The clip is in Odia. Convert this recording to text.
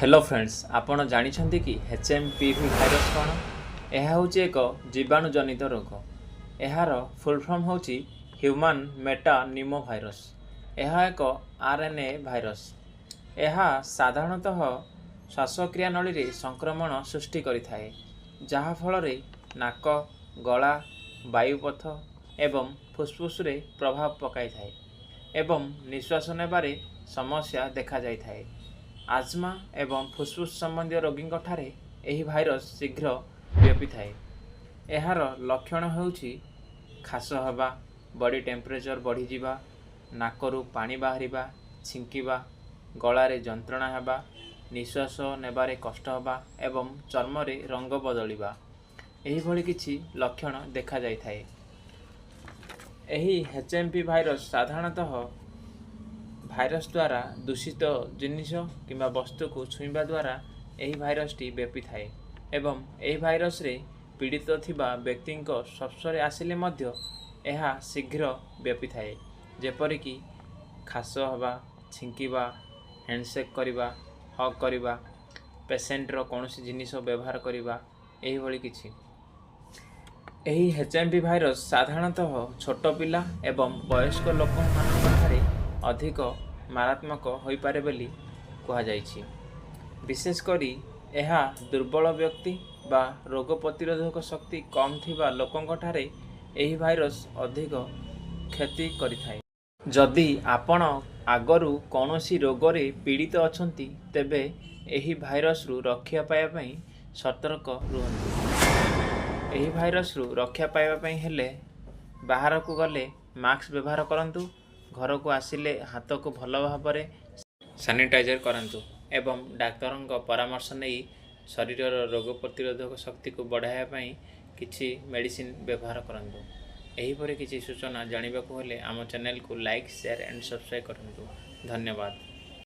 ହ୍ୟାଲୋ ଫ୍ରେଣ୍ଡସ୍, ଆପଣ ଜାଣିଛନ୍ତି କି H M P V virus କ'ଣ? ଏହା ହେଉଛି ଏକ ଜୀବାଣୁ ଜନିତ ରୋଗ। ଏହାର ଫୁଲ୍ ଫର୍ମ ହେଉଛି ହ୍ୟୁମାନ୍ ମେଟା ନ୍ୟୁମୋ ଭାଇରସ୍। ଏହା ଏକ ଆର୍ ଏନ୍ ଏ ଭାଇରସ୍। ଏହା ସାଧାରଣତଃ ଶ୍ୱାସକ୍ରିୟା ନଳୀରେ ସଂକ୍ରମଣ ସୃଷ୍ଟି କରିଥାଏ, ଯାହାଫଳରେ ନାକ, ଗଳା, ବାୟୁପଥ ଏବଂ ଫୁସ୍ଫୁସ୍ରେ ପ୍ରଭାବ ପକାଇଥାଏ ଏବଂ ନିଶ୍ୱାସ ନେବାରେ ସମସ୍ୟା ଦେଖାଯାଇଥାଏ। ଆଜମା ଏବଂ ଫୁସ୍ଫୁସ୍ ସମ୍ବନ୍ଧୀୟ ରୋଗୀଙ୍କଠାରେ ଏହି ଭାଇରସ୍ ଶୀଘ୍ର ବ୍ୟାପିଥାଏ। ଏହାର ଲକ୍ଷଣ ହେଉଛି ଖାସ ହେବା, ବଡି ଟେମ୍ପରେଚର ବଢ଼ିଯିବା, ନାକରୁ ପାଣି ବାହାରିବା, ଛିଙ୍କିବା, ଗଳାରେ ଯନ୍ତ୍ରଣା ହେବା, ନିଶ୍ୱାସ ନେବାରେ କଷ୍ଟ ହେବା ଏବଂ ଚର୍ମରେ ରଙ୍ଗ ବଦଳିବା, ଏହିଭଳି କିଛି ଲକ୍ଷଣ ଦେଖାଯାଇଥାଏ। ଏହି ଏଚ୍ ଏମ୍ ପି ଭାଇରସ୍ ସାଧାରଣତଃ ଭାଇରସ୍ ଦ୍ୱାରା ଦୂଷିତ ଜିନିଷ କିମ୍ବା ବସ୍ତୁକୁ ଛୁଇଁବା ଦ୍ୱାରା ଏହି ଭାଇରସ୍ଟି ବ୍ୟାପିଥାଏ ଏବଂ ଏହି ଭାଇରସ୍ରେ ପୀଡ଼ିତ ଥିବା ବ୍ୟକ୍ତିଙ୍କ ସଂସ୍ପର୍ଶରେ ଆସିଲେ ମଧ୍ୟ ଏହା ଶୀଘ୍ର ବ୍ୟାପିଥାଏ, ଯେପରିକି ଖାସ ହେବା, ଛିଙ୍କିବା, ହ୍ୟାଣ୍ଡସେକ୍ କରିବା, ହଗ୍ କରିବା, ପେସେଣ୍ଟର କୌଣସି ଜିନିଷ ବ୍ୟବହାର କରିବା, ଏହିଭଳି କିଛି। ଏହି ଏଚ୍ ଏମ୍ ପି ଭାଇରସ୍ ସାଧାରଣତଃ ଛୋଟ ପିଲା ଏବଂ ବୟସ୍କ ଲୋକମାନଙ୍କଠାରେ ଅଧିକ ମାରାତ୍ମକ ହୋଇପାରେ ବୋଲି କୁହାଯାଇଛି। ବିଶେଷ କରି ଏହା ଦୁର୍ବଳ ବ୍ୟକ୍ତି ବା ରୋଗ ପ୍ରତିରୋଧକ ଶକ୍ତି କମ୍ ଥିବା ଲୋକଙ୍କଠାରେ ଏହି ଭାଇରସ୍ ଅଧିକ କ୍ଷତି କରିଥାଏ। ଯଦି ଆପଣ ଆଗରୁ କୌଣସି ରୋଗରେ ପୀଡ଼ିତ ଅଛନ୍ତି, ତେବେ ଏହି ଭାଇରସ୍ରୁ ରକ୍ଷା ପାଇବା ପାଇଁ ସତର୍କ ରୁହନ୍ତୁ। ଏହି ଭାଇରସ୍ରୁ ରକ୍ଷା ପାଇବା ପାଇଁ ହେଲେ ବାହାରକୁ ଗଲେ ମାସ୍କ ବ୍ୟବହାର କରନ୍ତୁ, ଘରକୁ ଆସିଲେ ହାତକୁ ଭଲ ଭାବରେ ସାନିଟାଇଜର୍ କରାନ୍ତୁ ଏବଂ ଡାକ୍ତରଙ୍କ ପରାମର୍ଶ ନେଇ ଶରୀରର ରୋଗ ପ୍ରତିରୋଧକ ଶକ୍ତିକୁ ବଢ଼ାଇବା ପାଇଁ କିଛି ମେଡ଼ିସିନ ବ୍ୟବହାର କରନ୍ତୁ। ଏହିପରି କିଛି ସୂଚନା ଜାଣିବାକୁ ହେଲେ ଆମ ଚ୍ୟାନେଲକୁ ଲାଇକ୍, ସେୟାର ଆଣ୍ଡ ସବସ୍କ୍ରାଇବ୍ କରନ୍ତୁ। ଧନ୍ୟବାଦ।